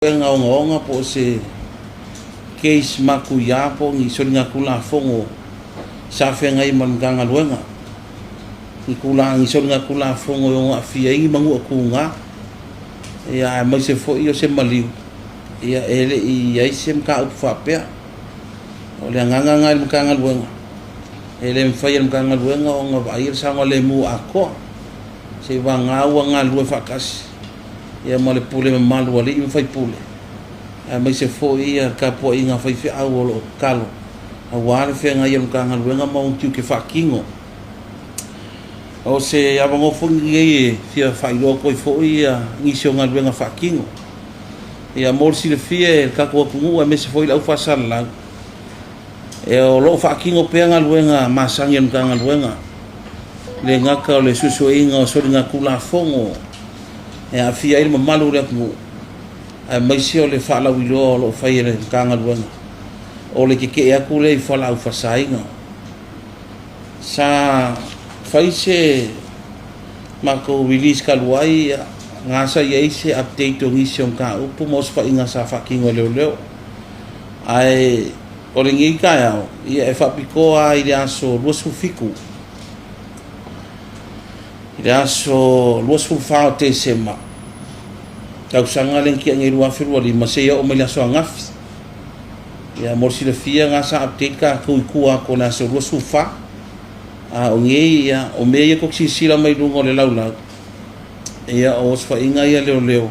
Suesuega ogaoga po o se case matuia po o ni soligatulafono sa feagai ma le Matagaluega, ni tulaga ni soligatulafono e ono aafia ai ni manua tuga, ia aemaise foi o se maliu, ia e le i i ai se mataupu faapea. O le agaga lena i le Matagaluega, e le mafai e le Matagaluega ona vaaia le saogalemu atoa, seivagana ua galulue faatasi ia ma le pule mamalu a alii ma faipule, aemaise foi le tapuaiga a faifeau o lo o tatalo aua le feagai o le Matagaluega ma ona tiute faatino. O se avanoa foi lenei e fia faailoa atu ai foi nisi o galuega faatino. Ia mo le silafia e le tatou atunuu aemaise foi le au faasalalau, o lo o faatino pea galuega masani a le Matagaluega, e le gata o le suesueina o soligatulafono e aafia ai le mamalu o le atunuu, aemaise o le faalauiloa o lo o fai e le Matagaluega, o le tetee atu lea i fualaau faasaina. Sa fai se matou release talu ai, na sa i ai se update o nisi o mataupu ma osofaiga sa faatino e leoleo. Ae o lenei taeao, ia e faapitoa lava i le aso 27, i le aso 24 o Tesema, tausaga lea na tea nei 2025 seia oo mai le aso ananafi. Ia mo le silafia na sa update tatou i tua atu o le aso 24. A o nei, ia, o mea ia tou te silasila mai luga o le laulau, ia o osofaiga ia leoleo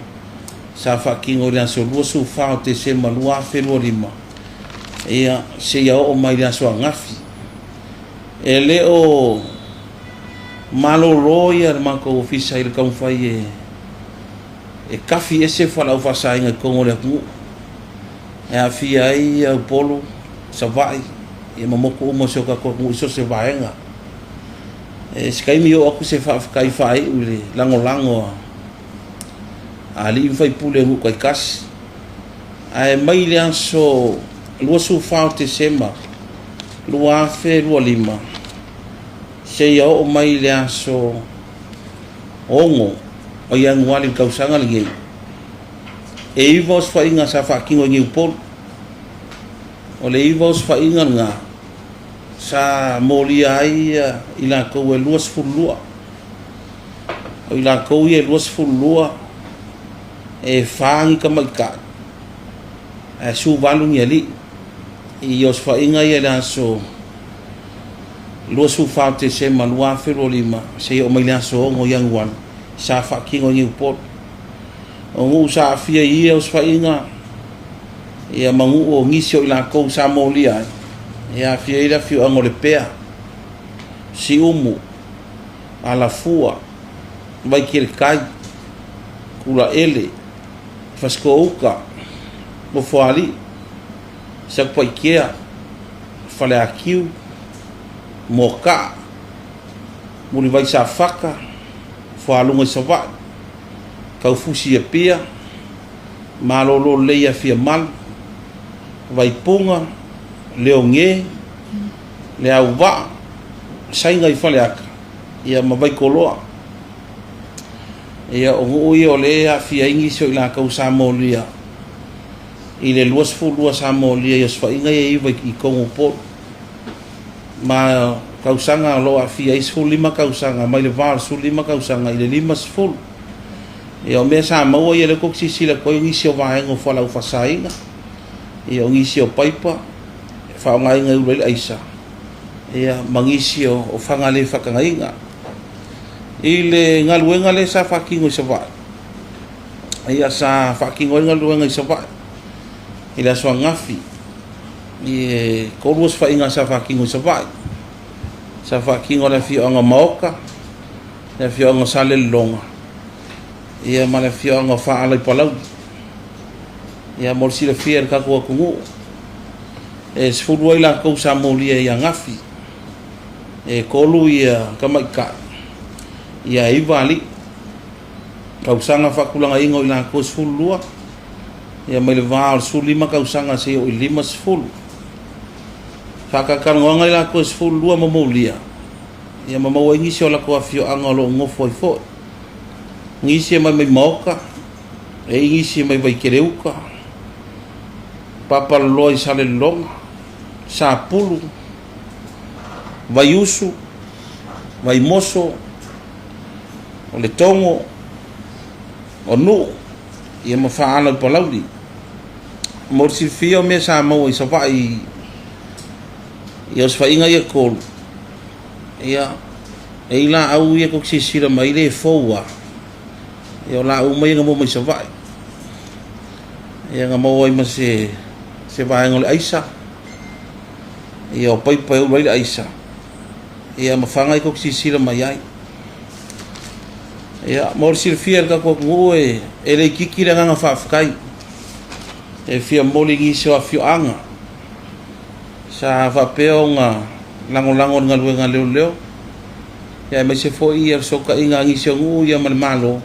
sa faatino i le aso 24 o Tesema 2025, ia seia oo mai le aso ananafi. E le o malolo ia le matou ofisa i le taumafai e tafi ese fualaau faasaina i totonu o le atunuu e aafia ai Upolu, Savaii, ia ma motu uma o si o tatou atunuu i so o se vaega. E se taimi oo atu se faafetai faaiu i le lagolago a alii ma faipule o nuu taitasi. Ae mai le aso 24 o Tesema 2025 seia oo mai le aso 6 o Ianuari i le tausaga lenei, e 9 osofaiga sa faatino i Niupolu. O le 9 osofaiga lena sa molia ai i latou e 22. O i latou ia e 22, e 4 ni tamaitai ae 18 ni alii. I osofaiga ia i le aso 24 o Tesema 2025 seia oo mai le aso 6 Ianuari sa faatino i Niupolu. O nuu sa aafia i ia osofaiga, ia ma nuu o nisi o i latou sa molia ai, e aafia ai le afioaga o Lepea, Siumu, Alafua, Vaiteletai, Tulaele, Fasitoo-uta, Nofoalii, Satupaitea, Faleatiu, Moataa, Mulivai Safata, Fualuga i Savaii, Taufusi i Apia, Malolo Lelei ia Fiamalu, Vaipuga, Leoge, Leauvaa, Saina i Faleata, ia ma Vaitoloa. Ia, o nuu ia o lea e aafia ai nisi o i latou sa molia i le 22 sa molia i osofaiga ia e 9 i totonu o Upolu. Ma tausaga o lo o aafia ai 15 tausaga, mai le va o le 15 tausaga i le 50. Ia, o mea sa maua ia lea tou te silasila atu ai o nisi o vaega o fualaau faasaina, ia o nisi o paipa e faaaogaina e ulu ai le aisa, ia ma nisi o faga le faatagaina. I le galuega lea sa faatino i Savaii, ia sa faatino ai le galuega i Savaii i le aso ananafi, i e 3 osofaiga sa faatino i Savaii. Sa faatino e le afioaga o Maoka, le afioaga o Salelologa, ia ma le afioaga o Faala i Palauli. Ia mo le silafia e le tatou atunuu, e 10 ai latou sa molia i Agafi, e 3 ia tamaitai, ia 9 alii. Tausaga faatulagaina o i latou e 12, ia mai le va o le 15 tausaga seia oo i le 50. Faatalatalanoaga i latou e 12 ma molia, ia ma maua ai nisi o latou afioaga o lo o nofo ai foi. Nisi e mai mai Maoka, E i ai nisi mai Vaikeleuta, Papaloloa i Salelologa, Sapulu, Vaiusu, Vaimoso, o Letogo, o Nuu, ia ma Faaala i Palauli. Mo le silafia o mea sa maua i Savaii i osofaiga ia e 3, ia, e i ai laau ia tou te silasila mai le fou lava, ia o laau uma ia na maua mai Savaii. Ia na maua ai ma se se vaega o le aisa, ia o paipa e ulu ai le aisa, ia ma faga ia tou te silasila mai ai. Ia, mo le silafia e le tatou atunuu e e le itiiti le agaga faafetai e fia momoli i nisi o afioaga sa faapea ona lagolago i le galuega a leoleo, ia aemaise foi le fesootaiga a nisi o nuu ia ma le Malo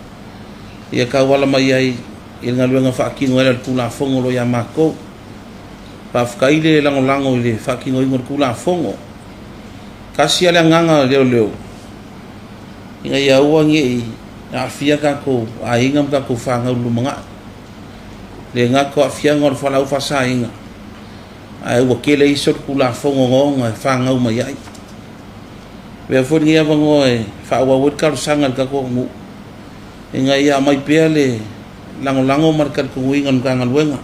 ia tauala mai ai i le galuega faatino ai o le Tulafono o lo o ia matou. Faafetai le lagolago i le faatinoina o le Tulafono. Tasi lava le agaga o leoleo ina ia aua ne i aafia tatou aiga ma tatou fanau i le lumanai. E le gata o aafiaga o le fualaau faasaina, ae ua tele isi o le Tulafono ogaoga e fanau mai ai. Avea foi lenei avanoa e faaauau ai le talosaga i le tatou atunuu ina ia aumai pea le lagolago ma le talitonuina o le Matagaluega.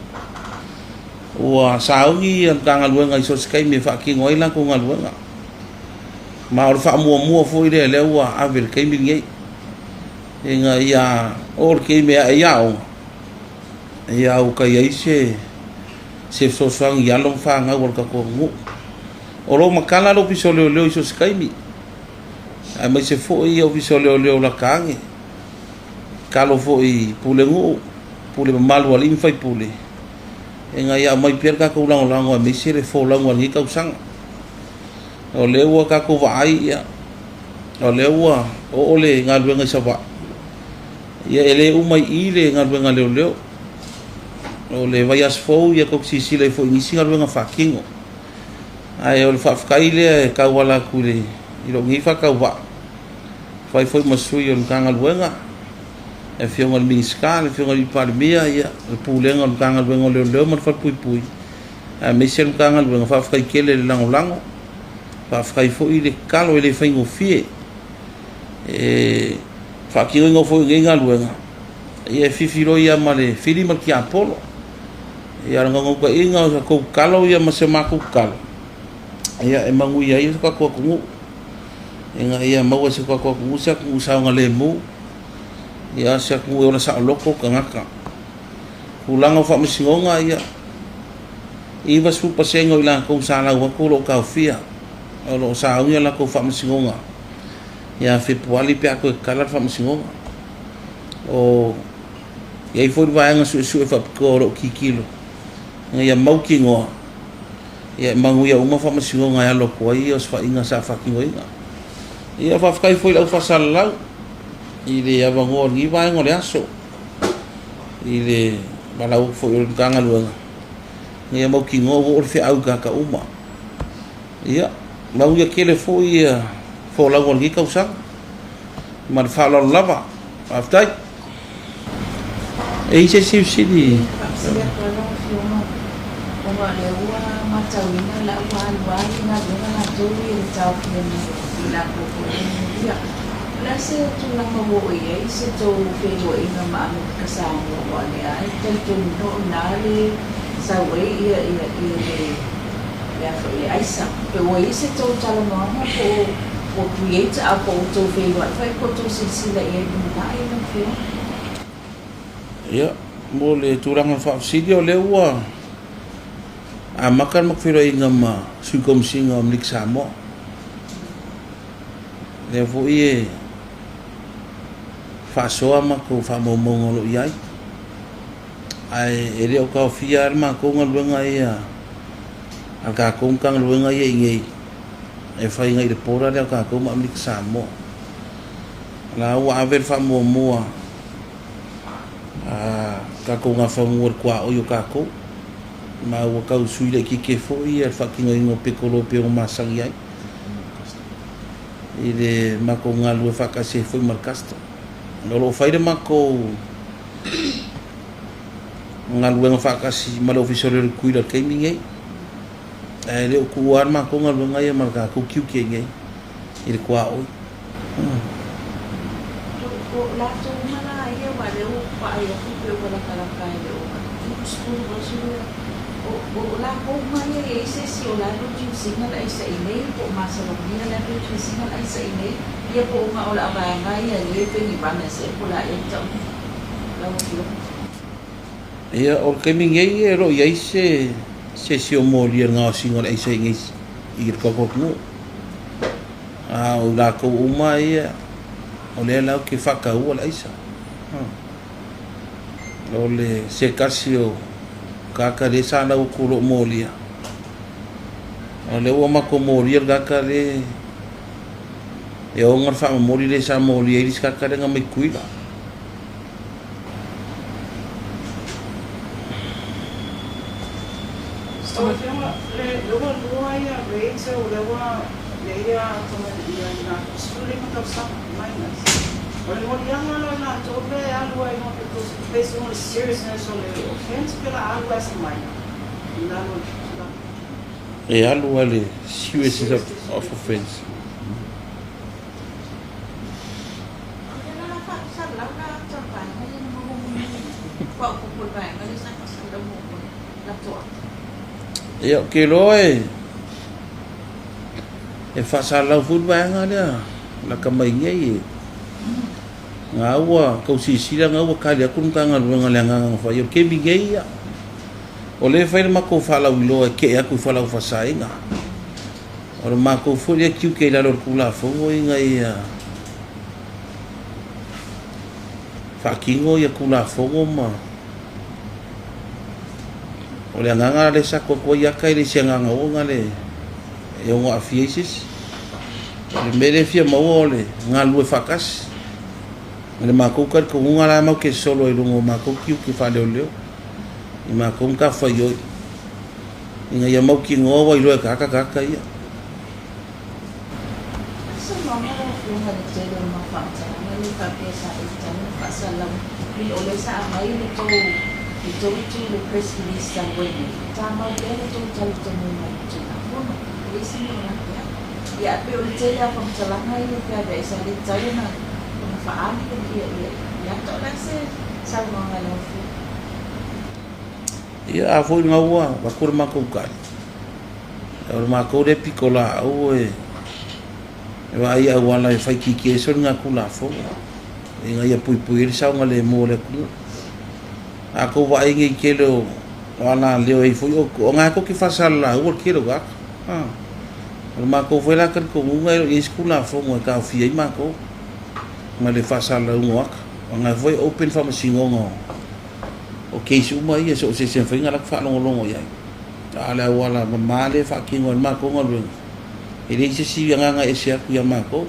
Ua sauni le Matagaluega i so o se taimi e faatino ai latou galuega. Ma o le faamuamua foi lea lea ua ave i le taimi lenei ina ia oo le taimi e ae ai aoga, ia ua tai ai se se fesoasoani i alo ma fanau a le tatou atunuu. O lo o matala le Ofisa o Leoleo i so o se taimi, aemaise foi Ofisa o Leoleo lata ane, tatalo foi i pulenuu, pule mamalu a alii ma faipule, ina ia aumai pea le tatou lagolago aemaise le folauga o lenei tausaga. O lea ua tatou vaai, ia, o lea ua oo le galuega i Savaii, ia e le uma i i le galuega a leoleo. O le vaiaso fou ia tou te silasila ai foi i nisi galuega faatino. Ae o le faafetai lea e tauala atu i le i lou nei faatauvaa, fai foi ma sui o le Matagaluega, le Afioga i le Minisita, le Afioga i le Palemia, ia, le Pulega o le Matagaluega o Leoleo ma le Falepuipui, aemaise le Matagaluega, faafetai tele i le lagolago, faafetai foi i le tatalo e le faigofie. E faatinoina foi o lenei galuega, ia e fifiloi lava ma le fili ma le tiapolo. Ia o le naunautaiga o sa tou tatalo ia ma se matou tatalo, ia e manuia ai so tatou atunuu, ina ia maua e si o tatou atunuu se atunuu saogalemu, ia se atunuu e ola saoloto tagata. Tulaga o faamasinoga, ia 90% o i latou sa lau atu o lo o taofia, o lo o sauni a latou faamasinoga ia Fepuari pe a toe tatala le faamasinoga. O i ai foi le vaega suesue faapitoa o lo o tilotilo ina ia mautinoa ia e manuia uma faamasinoga e alo atu ai osofaiga sa faatinoina. Ia faafetai foi i le au faasalalau i le avanoa o lenei vaega o le aso i le valaau atu foi o le Matagaluega ina ia mautinoa ua oo le feau i tagata uma. Ia, manuia tele foi ia folauga o lenei tausaga ma le faaaloalo lava. Faafetai. E i ai se isi fesili? Faafesili atu lava lau Afioga, ona o lea ua matauina o la ua alu lava le galuega latou ia i le taofia mai o i latou foi ia molia. O le a se tulaga ua oo i ai se tou feiloaiga ma Amerika Samoa aua o lea lava e talitonuina o i ina le sau ai ia ia ia le le a foi le aisa. Pe ua i ai se tou talanoaga po o ua create a po o ua tou feiloai foi po o tou silasila i ai i lumanai lau Afioga? Ia, mo le tulaga faafesili, o lea ua amata le matou feiloaiga ma Sui Komesina o Amerika Samoa. O lea foi e faasoa matou faamaumauga o lo o i ai. Ae e le o taofia lava le matou galuega ia a le tatou Matagaluega ia i inei e fai agai i le border lea o tatou ma Amerika Samoa. O la ua ave le faamuamua a tatou Nafanua i le tuaoi o tatou, ma ua tau sui laitiiti ai foi le faatinoina o petolo e pei ona masani ai i le matou galulue faatasi ai foi ma le custom. O lo o fai le matou galuega faatasi ma le Ofisa o Leoleo i Tutuila i le taimi lenei. Ae le o tuua lava le matou galuega ia ma le tatou tiute i inei i le tuaoi. O latou uma la ia aua lea ua vaai atu pei ua latalata i le ova 30 80 o latou uma ia e i ai se isi o la e reduce ina le aisa i inei po o masalomia la e reduce ina le aisa i inei ia po o na o le vaega ia lea e pei ni runners ea po o le a ea le tauga lau afioga. Ia, o le taimi nei e le o i ai se se isi o molia i le gaosiga o le aisa i inei i le tatou atunuu. A o i latou uma ia, o lea latou te faataua le aisa. O le se tasi o tagata lea sa lau atu o lo o molia, o lea ua matou molia le tagata lea e ona le faamomoli lea sa molia ai le isi tagata lea na mai Tutuila. Lau Afioga, lea ua lua ia raids o lea ua i ai ia tamalii ia i latou 15 tausaga, minors. O le moliaga la o i latou lea e alu ai loa because based on the seriousness o le offence pe la alu as a minor i lalo o le tulaga. E alu lava i le seriousness of offence. Ia, ou te iloa e e faasalalau foi le vaega lea lata mai nei e na ua tau silasila na ua tali atu le Matagaluega i le agaga na fai. O le taimi nei ia, o lea e fai le matou faalauiloa e tee atu i Falaufasaina. O le matou foi lea tiute i lalo o le Tulafono ina ia faatino ia Tulafono ma o le agaga lea sa tuu atu ai ata e le se agaga ona le e ono aafia ai se isi. O le mea lea e fia maua o le galulue faatasi. Ma le matou talitonuga la matou te sosolo ai i luga o matou tiute faaleoleo i matou matafaioi ina ia mautinoa ua iloa e tagata tagata ia. Saunoaga lau Afioga i le tele o mau faamatalaga lea faapea sa e tatau ona faasalalau i o lea sa aumai le tou le tou itu i le press release talu ai nei, tamau pea le tou talitonuga i le Tulafono. E leai se mea o lape ai. Ia ae pei o le tele lava o faamatalaga ia feaveai sa le tatau ona ona faaali ia ia ia ata. O le a se saunoaga i lau Afioga? Ia a foi na ua avatu le matou tali, o le matou lea pitolaau e vaai i auala e faitiitia ai soligatulafono ina ia puipui ai le saogalemu o le atunuu. A tou vaai nei i tele o alaleo e i ai foi outou, o na tou te faasalalaua le tele o tagata. O le matou foi la talitonuga e le o i ai se Tulafono e taofia ai matou ma le faasalalauina o ata. O na foi e open le faamasinoga o case uma ia, so o se isi mafai ona latou faalogologo i ai. A o le auala mama lea e faatino ai le matou galuega, e leai se isi agaga e ese atu ia matou,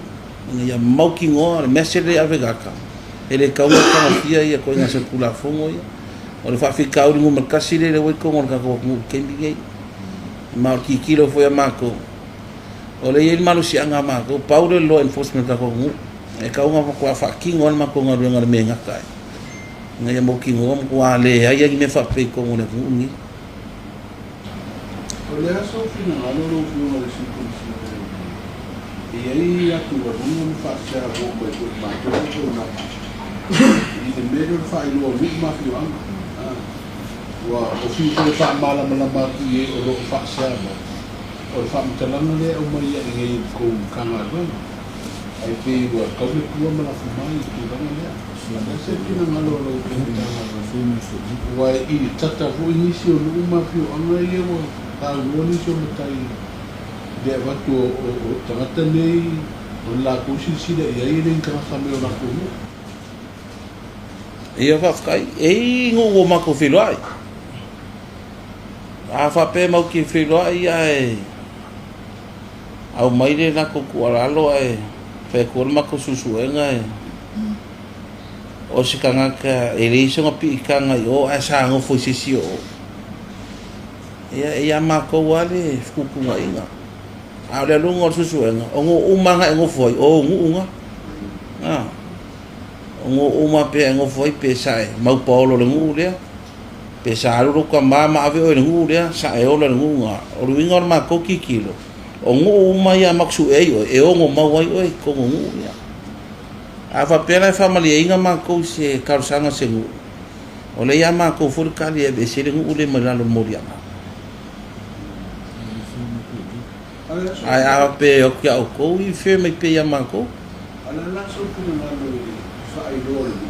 ina ia mautinoa le message lea e ave i gata, e le tatau ona tagofia ia ituaiga solitulafono ia. O le faafitauli numera tasi lea ua i totonu o le tatou atunuu i le taimi lenei. Ma o le tilotilo foi a matou, o lea e i ai le malosiaga a matou, pau lea o le law enforcement o le tatou atunuu, e tatau ona matua faatino lava le matou galuega i le mea e gata ai, ina ia mautinoa matua leai lava ni mea faapea i totonu o le atunuu lenei. O le a sou finagalo lau Afioga i le Sui Komesina e i ai atugaluga ma faasea ua oo mai foi i le matou auaunaga i le mea lea o le faailoa o nuu ma afioaga. Ua o fiu foi e faamalamalama atu i e o lo o faasea mai, o le faamatalaga lea e aumai ia i nei e le tou Matagaluega. Ae pei ua tau le pua ma lafo mai i le tulaga lea. O le a se finagalo o lau Matagaluega? Aua i le tata foi nisi o nuu ma afioaga ia ua saunoa nisi o matai i le avatu o tagata nei o le latou silasila i ai e le ni tagata mai o latou nuu. Ia faafetai. E i nuu ua matou feiloai. A faapea matou te feiloai ae aumai le latou tuualalo ae fai atu le matou suesuega e o se tagata e leai sona piitaga i o ae sa nofo i se isi o o. Ia e ia matou lava le fetuutuunaiga. A o le aluga o le suesuega, o nuu uma lava na e nofo ai, o ou nuu na. O nuu uma pea e nofo ai pe sa e maupaolo i le nuu lea. Pe sa alu lou tama ma ave oe i le nuu lea, sa e ola i le nuu na. O le uiga o le matou tilotilo, o nuu uma ia matou sue ai oe, e ono mau ai oe i totonu o nuu ia. A faapea la e faamalieina matou i se talosaga a se nuu, o lea ia matou foi le tali e aveese ai le nuu lea mai lalo o le moliaga. Ae a faapea e o atu ia outou, i fea mai pea ia matou. A o le a la sou finagalo i le faailoa o le nuu?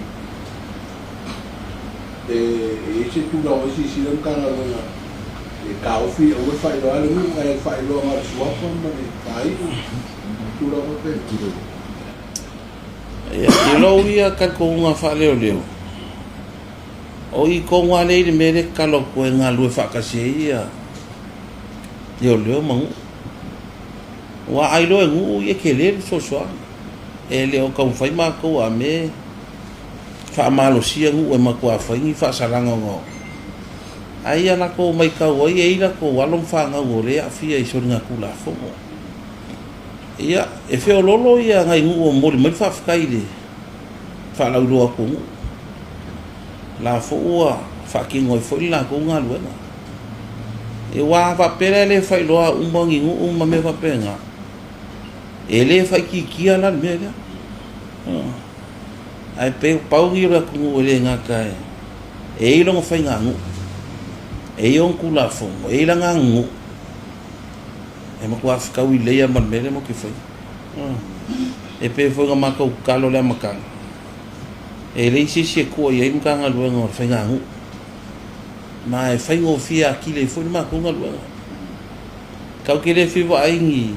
E i ai se tulaga o i silasila le Matagaluega e taofi aua le faailoa ai le nuu ae faailoa na o le suafa ma le faaiu, tulaga faapena. Ia, i lou ia talitonuga faaleoleo, o i tonu lava lea i le mea lea e tatalo atu ai e galulue faatasi ai ia leoleo ma nuu. Aua a iloa e nuu ia e tele le fesoasoani. E le o taumafai matou a me faamalosia nuu e matua fai ni faasalaga ona o ai ia latou maitau ai e i ai latou alo ma fanau o lea e aafia i soligatulafono. Ia, e feoloolo ia nai nuu o momoli mai le faafetai i le faalauiloa atu o nuu. La foi ua faatino ai foi le latou galuega. Ia aua a faapea la e le faailoa uma ni nuu ma mea faapena, e le faaitiitia la le mea lea. Ae pei pau ia o le atunuu e le gata e i ai lona faiganuu, e i ai ona Tulafono, e i ai lana aganuu, e matua fetaui lelei lava ma le mea lea matou te faia. E pei foi ona matou tatalo i le amataga, e leai se isi e tua i ai le Matagaluega o le Faiganuu, ma e faigofie atili ai foi le matou galuega. Tatou te le fia vaai ni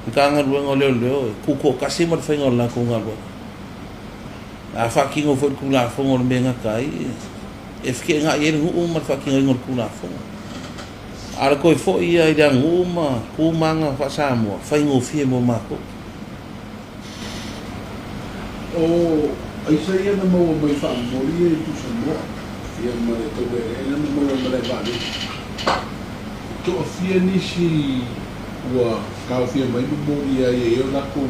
Matagaluega o Leoleo e tutoatasi ma le faiga o le latou galuega. A faatino foi le Tulafono o le mea e gata ai, e feteenai ai le nuu ma le faatinoina o le Tulafono. A o le toe foi ia i le aganuu ma tu ma aga faa-Samoa, faigofie mo matou. O aisa ia na maua mai faamomoli ia i Tusamoa ia ma le Taulealea na maua i Malaevaalele. E toafia nisi ua taofia mai ma molia ai e i ai o latou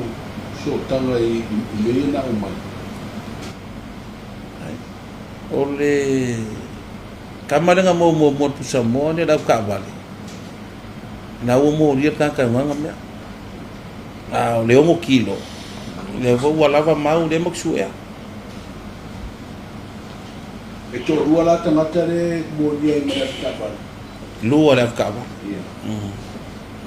sootaga i mea ia na aumai. O le tama lea na maua muamua i le Tusamoa lea le avetaavale, na ua molia le tagata e ana mea. A o le 6 kilo, lea foi ua lava mau lea matou suea. E toalua la tagata lea e molia ai ma le avetaavale? Lua le avetaavale. Ia.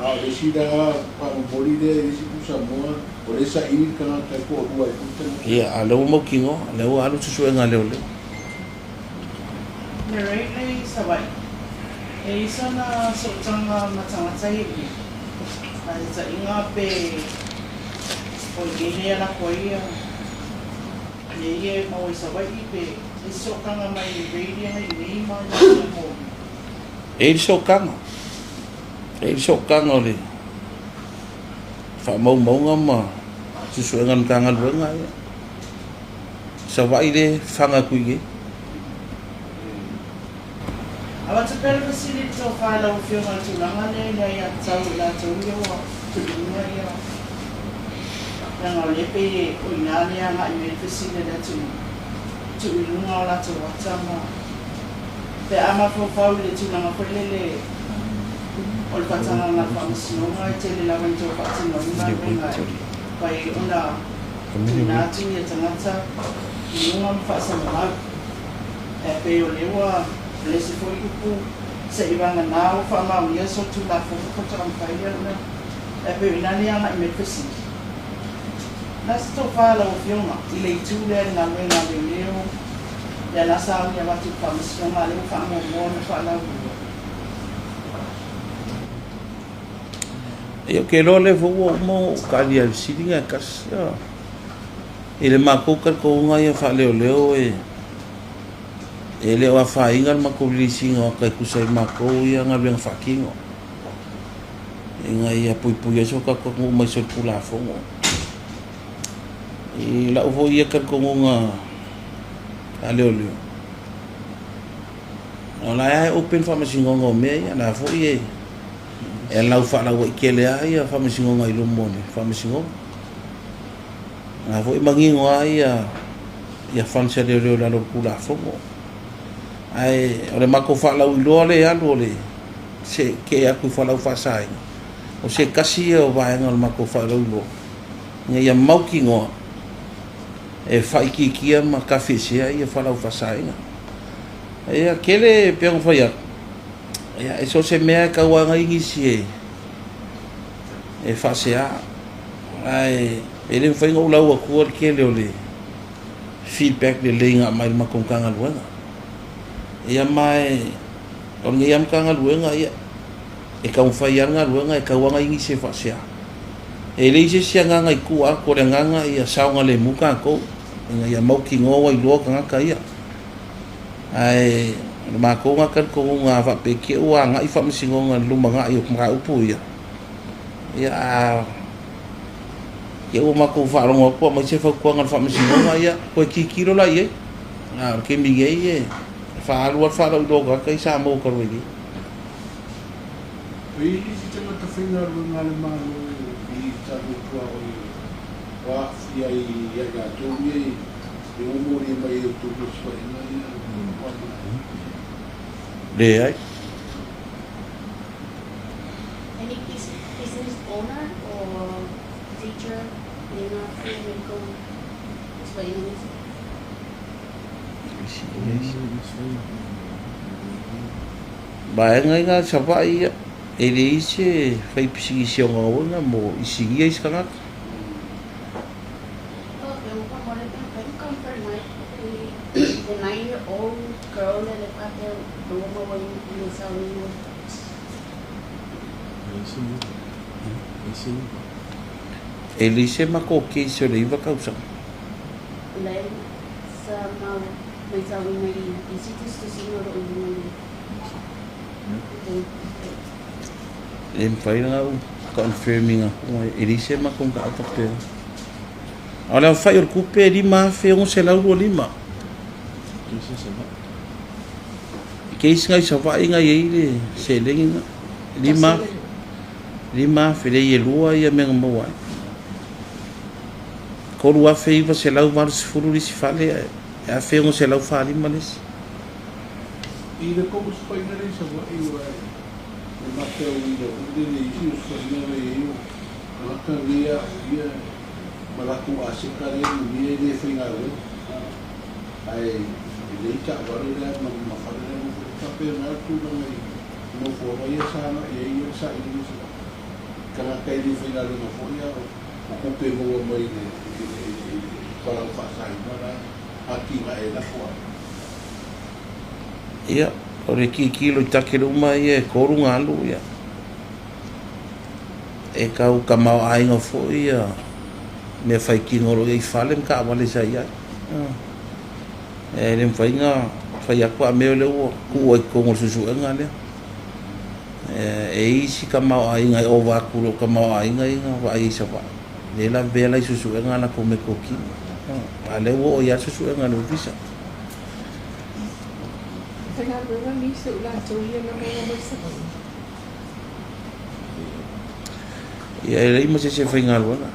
A o le isi la faamomoli lea i le isi Tusamoa, o lea e saili le tagata e toalua ai foi tagata. Ia, a o lea ua mautinoa, lea ua alu suesuega a leoleo. Le rate lea i Savaii, e i ai sana sootaga ma tagata ia i ai? Faataitaiga pe o i inei lea lako ai ia mea ia e maua i Savaii pe i se sootaga mai Radiant i inei ma i mo. E i ai le sootaga. E i ai le sootaga o le faamaumauga ma suesuega a le Matagaluega ia. Savaii lea e faga atu i inei. Avatu pea le fesili i le tofa i lau Afioga i le tulaga lea i le aiatatau i latou ia ua tuuina ia leaga o lea e pei o i ina lea e agai mai ai le fesili a le atunuu, tuu i luga o latou ata ma pe a mafaufau i le tulaga foi lele o le faatagaga a le Faamasinoga e tele lava ina toe faatino ai galuega e fai ai ona tuuina atu ia tagata i luga ma faasalalau. Ae pei o lea ua lese foi upu seivagana ua faamaonia so Tulafono faatoa mafai lea ona Ae pei o ina lea agai mai le fesili. Na se tofa lau Afioga i le itu lea i le galuega a leoleo lea la sa agi avatu i le Faamasinoga a lea ua faamuamua ona faalauiloa. Ia ou te iloa lea foi ua uma ona ou tali i le fesili na e tasi. I le matou talitonuga ia faaleoleo e e le o afaina le matou release ina o ata e tusa ai matou ia galuega faatino ina ia puipuia ai so tatou atunuu mai solitulafono. I lau foi ia talitonuga faaleoleo, o la e open faamasinoga o mea ia, la foi e e lau faalauaitele lava ia faamasinoga i luma o le faamasinoga. La foi e manino lava ia funds a leoleo i lalo o le Tulafono. Ae o le matou faalauiloa lea e alu o le se'e atu i fualaau faasaina, o se tasi ia o vaega o le matou faalauiloa ina ia mautinoa e faaitiitia ma tafiesea ia fualaau faasaina. Ia tele e pei ona fai atu, ia e so o se mea e tau lava nai nisi e e faasea, ae e le mafai ona ou lau atua le tele o le feedback lelei na aumai i le matou Matagaluega. Ia ma e, o lenei lava Matagaluega, ia, e taumafai lava le galuega e tau lava nai nisi e faasea. E leai se isi agaga i tua atu, o le agaga ia saogalemu tatou, ina ia mautinoa ua iloa tagata ia. Ae o le matou lena talitonuga a faapea te i ua agai faamasinoga i le lumanai o mataupu ia, ia a te i ua matou faalogo atu ua aumai se fautuaga a le faamasinoga, ia toe tilotilo la i ai. A o le taimi nei e faaalu lava le faalauiloa o tagata i Samoa talu ai nei. E i ai nisi tagata faigaluega a le Malo i tatou tuaoi o aafia ia i latou ia i ua molia mai e outou tosifaiga ia ua aumai? Leai. Any business owner or teacher le aafia mai tou tosifaiga nisi? Vaega ia Savaii ia, e leai se faipisinisi ogaoga mo isigia isi tagata. E leai se matou case o le 9 tausaga. E mafai ona ou confirm ina atu e leai se matou mataupu faapea. A o le aofai o le tupe e $5,625. Case na i Savaii na i ai le seleni na. 5,000 leai e lua ia mea na maua ai. 3,980 le isi fale ae 1,645 le isi. I le tou osofaiga lea i Savaii aua e matauina foi lele i isi osofaiga la i ai o tagata nei e aafia ma latou aseta lea e manuia e le faigaluega ae leai taavale la ma fale la e nofo ai. E faapena le tulaga i nofoaga ia sa agai ai le sailiga i Savaii. Tagata e le faigaluega foi a o tupe maua mai i le fualaau faasaina la atinae lafo ai. Ia, o le tilotilo i takele uma ia e tolu na alu, ia, e tau tamaoaiga foi ia mea faitino o lo o i ai i fale ma taavale sa i ai. E le mafai ona fai atu a mea o lea ua tuu ai i totonu o le suesuega lea. E i ai isi tamaoaiga e ova atu i lou tamaoaiga ia na vaai ai i Savaii. Lea e lavea la i suesuega a latou meatotino. A o lea ua oo i ai suesuega a le Ofisa. Faigaluega nisi o i latou ia na maua mai Savaii. Ia e leai ma se isi e faigaluega.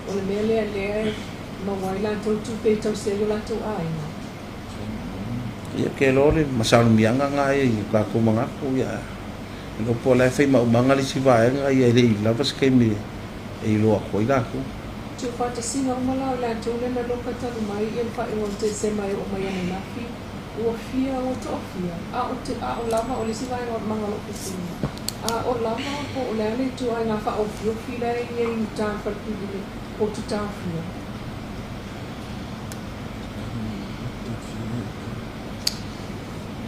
O le mea lea lea e maua ai latou tupe e tausi ai o latou aiga. Ia ke loa le masalimiaga na ia i o tatou manatu ia e iloa po o la e fai maumaga le isi vaega ia e le i lava se taimi e iloa atu ai latou. Tuufaatasiga uma la o i latou lea na loka talu mai ia le faaiuga o Tesema e oo mai ananafi, ua fia, ua toafia, a o te, a o lava, o le isi vaega o le maga o lou fesili, a o lava po o le a le ituaiga faaofiofi la e i ai i uta i le falepili le potu taofia?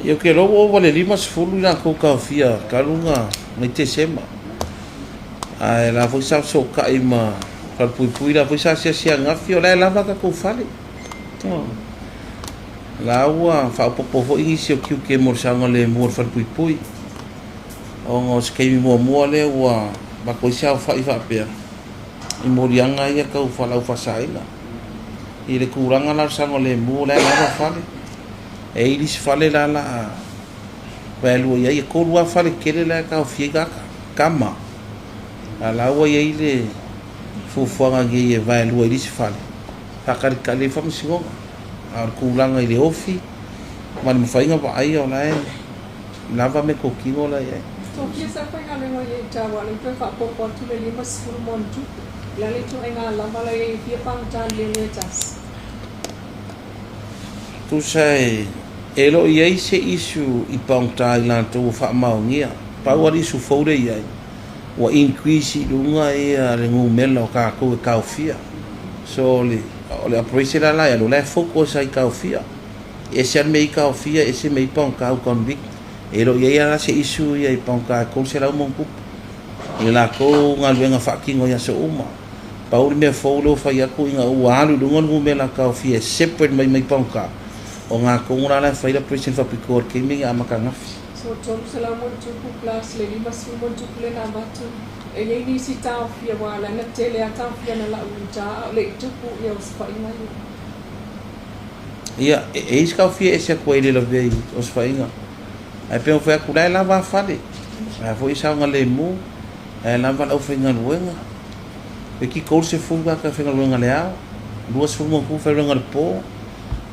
Ia ou te iloa ua ova i le 50 i latou taofia talu ona mai Tesema. Ae la foi sa fesootai ma Falepuipui la foi sa asiasi ananafi o la e lava tatou fale. La ua faaopoopo foi nisi o tiute mo le saogalemu o le Falepuipui ona o se taimi muamua lea ua avatu ai se aofai faapea i moliaga ia tau fualaau faasaina. I le tulaga la o le saogalemu o la e lava fale. E i ai le isi fale la la a vaelua i ai, e tolu lava fale tele la e taofia ai tagata, tama. A la ua i ai le fuafuaga nei e vaelua i le isi fale, faatalitali ai faamasinoga. A o le tulaga i le ofi, Ma le mafaiga vaaia o la e lava meatotino la e i ai. Tofia sa faigaluega i ai i Tawa le toe faaopoopo atu le 50 ma ona tupe. O le a le ituaiga lava la i ai e fia pagota le leo e tasi. Tusa e e le o i ai se issue i pagota i latou ua faamaonia. Pau lava le issue fou lea e i ai, ua increase i luga ia le numera o tatou e taofia. So o le o le operation la la e alu, o la e focus lava i taofia. E ese lava le mea i taofia, ese mea i pagota uta o le miti. E le o i ai lava se issue ia i pagota e 300 ma ona tupu i le latou galuega faatino i aso uma. Pau le mea fou lea ua fai atu ina ua alu i luga le numera taofia e separate mai mai pagota, o na tonu la la e fai le operation faapitoa i le taimi e amata ananafi. So 300 ma ona tupu plus le 50 ma ona tupu lea na avatu, e i ai nisi taofia aua la na tele a taofia na lau i uta a o le i tupu ia osofaiga ia. Ia, e i ai se taofia e ese atu ai i le lavea i osofaiga. Ae pei ona fai atu, la e lava a fale, la e foi e saogalemu, la e lava le aufaigaluega. E ki 30 tagata e faigaluega i le ao, 20 ma ona tupu faigaluega i le po,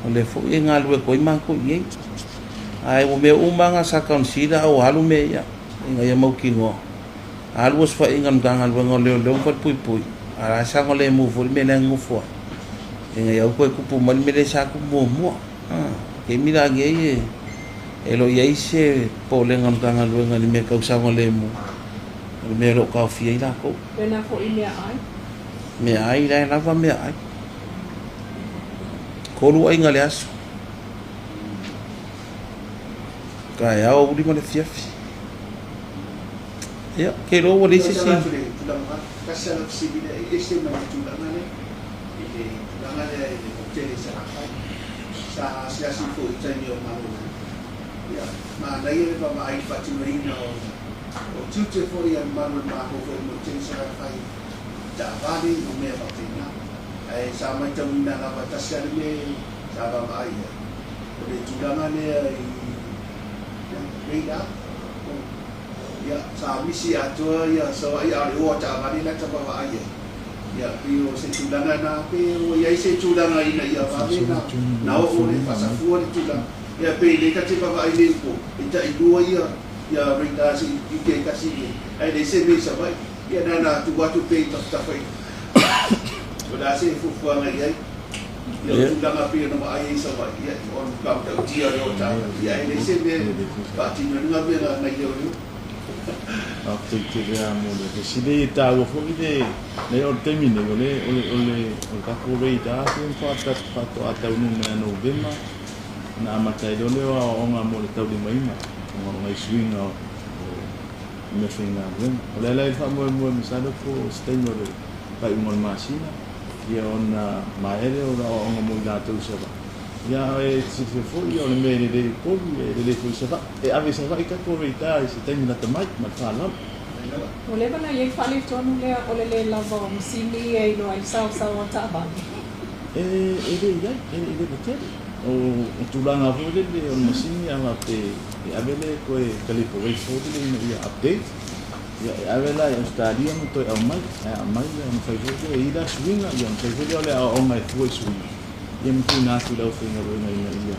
o lea foi e galulue atu ai matou i inei. Ae ua mea uma lava na sa consider a ua alu mea ia, ina ia mautinoa. Alu osofaiga a le Matagaluega o Leoleo ma Falepuipui, a o la e saogalemu foi le mea lea e nonofo ai, ina ia aua toe tupu mai le mea lea sa tupu muamua. Taimi la nei e le o i ai se popolega o le Matagaluega i le mea tau saogalemu, o le mea o lo o taofia ai latou. Pēnā foi i meaai. Meaai, la e lava meaai. Tolu aiga i le aso. Taeao, aoauli ma le afiafi. Ia, ke iloa ua leai se isi. Tasi lava fesili lea e ese mai le tulaga lea i le tulaga lea i le hotele i Salafai. Sa asiasi foi i taimi o malolo. Ia, manaia le vaavaai i le faatinoina o o tiute foi a le malu o le Malo foi mo le tele Salafai i taavale ma mea faapena. Ae sa matauina lava tasi lava le mea sa vaavaai i ai, o le tulaga lea i radar. Ia, sa misi atoa ia Savaii a o le o a taavale la ta vaavaai ai. Ia, pei o se tulaga na, pe ua i ai se tulaga ina ia vave na, na oo le faasafua le tulaga. Ia, pei lea ta te vaavaai nei i Upolu, e tailua ia, ia radar se i te tasi i nei, ae leai se mea i Savaii. Ia, na ona tuu atu pea i tafatafa i. O le a se fuafuaga i ai? Ia, o le tulaga pei ona vaai ai i Savaii, ia, o le matua matautia o le o a taavale, ia, ae leai se mea e faatino ai le galuega a nai leoleo. Faafetai tele lava mo le fesili. E taua foi le, leai o le taimi nei, o le, o le, o le, o le tatou radar foi na faatoa taunuu mai ia Novema, ona amata ai loa lea o aoaoga mo le taulimaina ona o nai suiga o meafaigaluega. O le ala ai le faamoemoe masalo po o se taimi o le faaiuga o le masina, ia ona maea lea o aoaoga mo i latou i Savaii. Ia e silafia foi o le mea e lelei i Upolu, e lelei foi i Savaii. E ave i Savaii tatou radar i se taimi lata mai ma le faaaloalo. Ua leva ona i ai faaletonu lea o le le lava o masini e iloa ai le saosao a taavale. E le i ai, e le i leva tele. O tulaga foi lele o le masini a faapea e ave lea e toe calibrate foi lele ina ia update. Ia, e ave la i Ausetalia ma toe aumai, ae aumai ia ona fai foi lea, e i ai la suiga, ia ona fai foi lea o le aoaoga e fua i suiga, ia ma tuuina atu i le aufaigaluega ina ia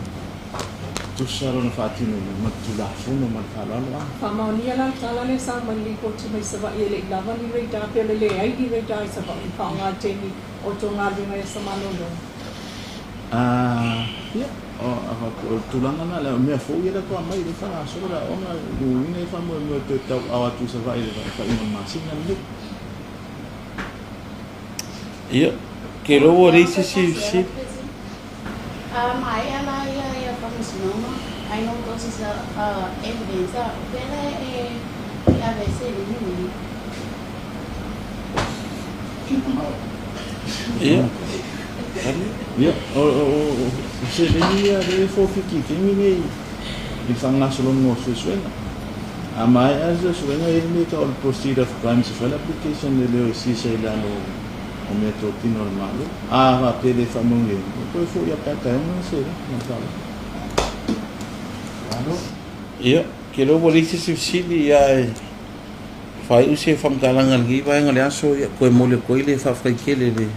tusa lona faatinoina ma le Tulafono ma le faaaloalo. A. Faamaonia la le tala lea sa aumai i le lipoti mai Savaii e le i lava ni radar pe o le leai ni radar i Savaii i faaaoga i le taimi o tou galuega i aso malolo. A, ia, o, o le tulaga lena, o mea fou ia lea faatoa aumai, lea e faagasolo le aoaoga, o lona uiga e faamoemoe toe tauaao atu i Savaii i le faaiuga o le masina lenei. Ia, ke iloa ua leai se isi fesili. A maea la ia ia faamasinoga, ai no tosi sa evidence a o fea la e ave ai seleni nei. Ia. Ia, o seleni ia lea e forfeit i le taimi nei i le faagasologa o suesuega. A maea se suesuega, e i ai le mea e tau o le proceed of crimes e fai le application leoleo e sisa i lalo o meatotino a le Malo. A faapea e le faamanuiaina, e toe foi ia pe a taeao na seleni. Ma le faaaloalo. Malo. Ia, ou te iloa ua leai se isi fesili, ae faaiu se faamatalaga i lenei vaega o le aso, ia, toe momoli atu ai le faafetai tele i le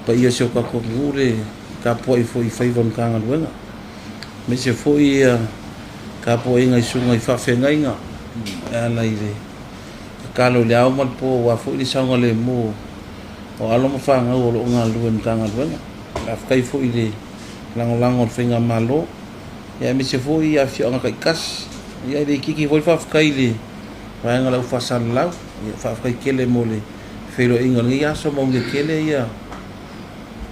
paia o si o tatou atunuu le tapuai foi i faiva o le Matagaluega. Aemaise foi ia tapuaiga i susuga i faafeagaiga e ala i le tatalo i le ao ma le po aua foi le saogalemu o alo ma fanau o lo o galulue i le Matagaluega. Faafetai foi i le lagolago a le Faigamalo, ia aemaise foi afioaga taitasi. Ia e le itiiti foi le faafetai i le vaega o le au faasalalau. Ia faafetai tele mo le feiloaiga o lenei aso, manuia tele ia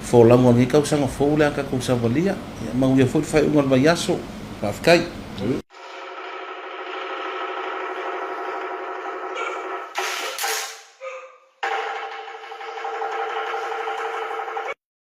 folauga o lenei tausaga fou o le a tatou savalia. Ia manuia foi le faaiuga o le vaiaso. Faafetai.